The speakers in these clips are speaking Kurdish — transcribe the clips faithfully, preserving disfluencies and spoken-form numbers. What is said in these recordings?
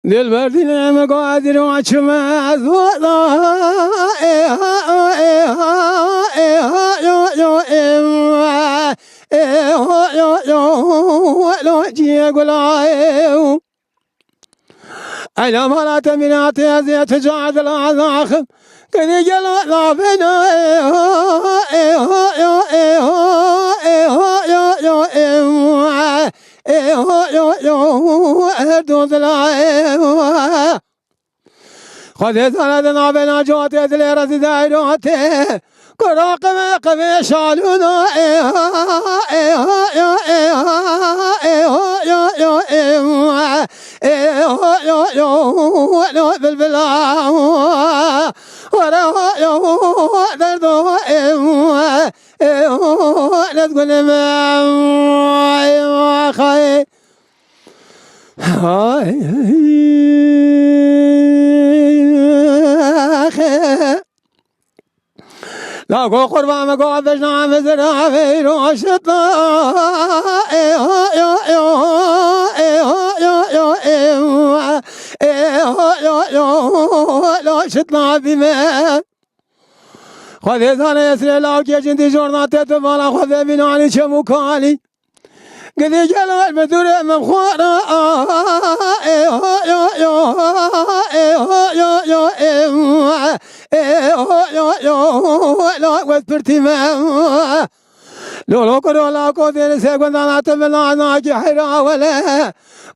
Dilber dîne me go ez îro çime zoda. Ê ha, ê ha, ê ha, yo, yo, ê, ê, ho, yo, yo, lo, ciye gula, ê, ê. Eyla mala te mîna te ez ê tu ca dila zaxim. Kedi gelo la bena, ê, ho, ê, ho, yo, ê, ho, ê, ho, yo, ê, ê, ho, yo, yo, her do dila, ê, ho. Xwedê zane di navê nacotê dilê rezî deyrotê. Kura qime qime şalûna, ê, ho, ê, ho, yo, ê, ho, ê, ho, yo, yo, ê, ê, ho, yo, yo, lo bilbila. Were ho, yo, derdo, ê, ê, ho, lez gulime, ê, xay. Ay, ay, ay. La go qurban me go vejna me zira veyro şitla. E ho yo yo, e ho yo yo, e ho, e ho yo yo, lo şitla bime. Xwedê zane esrê lawkê cindî jorna te tu bala xwedê bînanî çemûkanî. Gidî gel al bi dûrê min xwara. E ho yo yo, e ho yo yo, e, e ho yo yo, la wet pirtî me. Lolo kuro la ko dêrê se gundana te min la nakî heyra wele.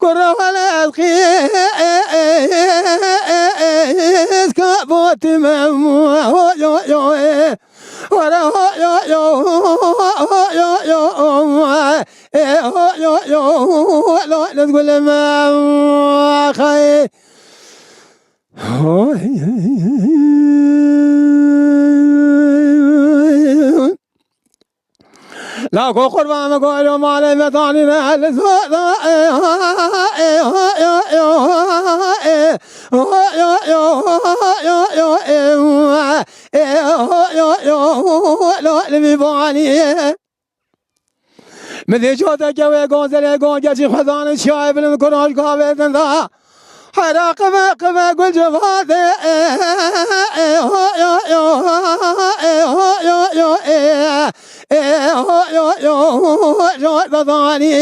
Kuro wele ez qî, e, e, e, e, e, ez ka botî me. Ho yo yo, e. Were ho yo yo, ho yo yo, e ho yo yo, lo lez gulime, xay. La go qurban me go lo malê me danî ne el zoda, e ho, e ho yo yo, e ho yo yo, yo yo, e, e ho yo yo, lo li vî banî. Min dê coteke wê gonzelê gon geçî xwezan û çiyayê bilind kuroj gavê din da. Hera qime qime gul civadê, e, e, ho, yo, yo, e, ho, yo, yo, e, e, ho, yo, yo, jo dadanî.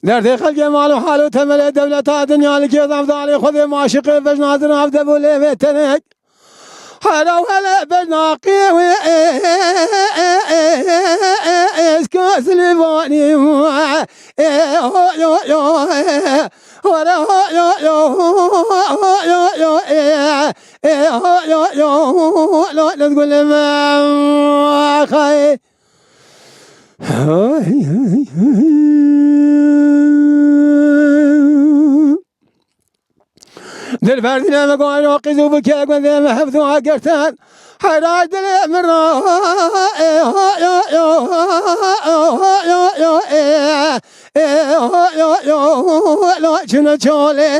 Derdê xelkê mal û hal û temelê dewleta dinya li kê zevdalê xwedê maşiqê vejna zirav de bû lê vê tenek. Hera wele bejna qê wê, e, e, e, e, e, ez ka Silêmanî, e, ho, yo, yo, e, were ho, yo, yo, ho, yo, yo, e, e, ho, yo, yo, lo, lez gulime, xay. Dilber dîne me goyro qîz û bikê gundê me hevdu agirtin. Heyra dilê min ra, e, ho, yo, yo, ho, yo, yo, e, e, ho, yo, yo, lo, çine çolê.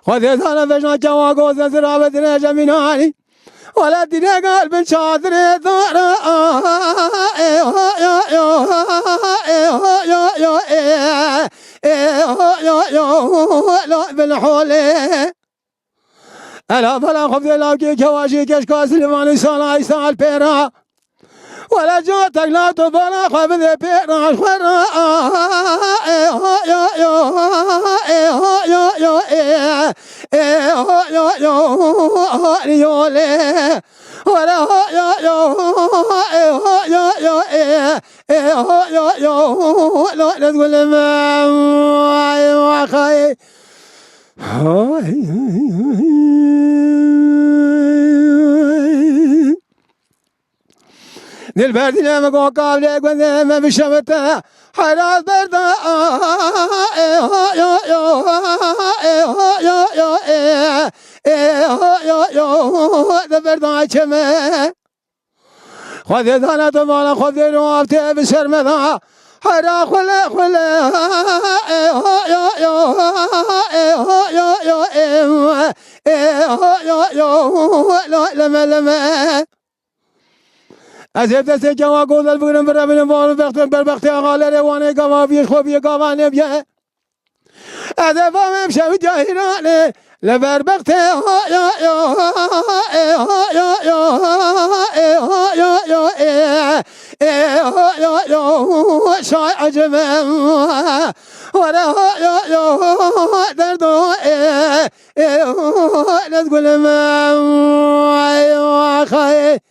Xwedê zane vejna kewa goze zirave dirêje mînanî. Wele dîne gel bin çadirê dora. E ho yo yo, e ho yo yo, e, e ho yo yo, lo bin holê. Ela bela xwedê lawkê kewajî keşka Silêmanî sala îsal pêra. Wele catek la tu bala xwe bide pê raş xwe ra. E ho yo yo, e ho yo yo, e, e ho yo yo, ho yo le. Wele ho yo yo, e ho yo yo, e, e ho yo yo, lo lez gulime. Ay, ay, ay. Dilber dîne me go kavlê gundê me bişewite. Heyra berda, e ho yo yo, e ho yo yo, e, e ho yo yo, de berda çeme. Xwedê zane tu mala xwedê ro avtê bi ser me da. Heyra xwele xwele, e ho yo yo, e ho yo yo, e, e ho yo yo, lo leme leme. Ez ê destê kewa gozel bigirim, birevînim wan û bextê berbextê axalerê Wanê gava vî xwe vî gava nêbiye. Ez ê bavêm şew cayranê, li ber bextê ha ya ya, ê ha ya ya, ê ha ya ya, ê, ê ha ya ya, şay ecibim. Were ha ya ya, derdo ê, ê, lez gulime. Ay, ay, ay.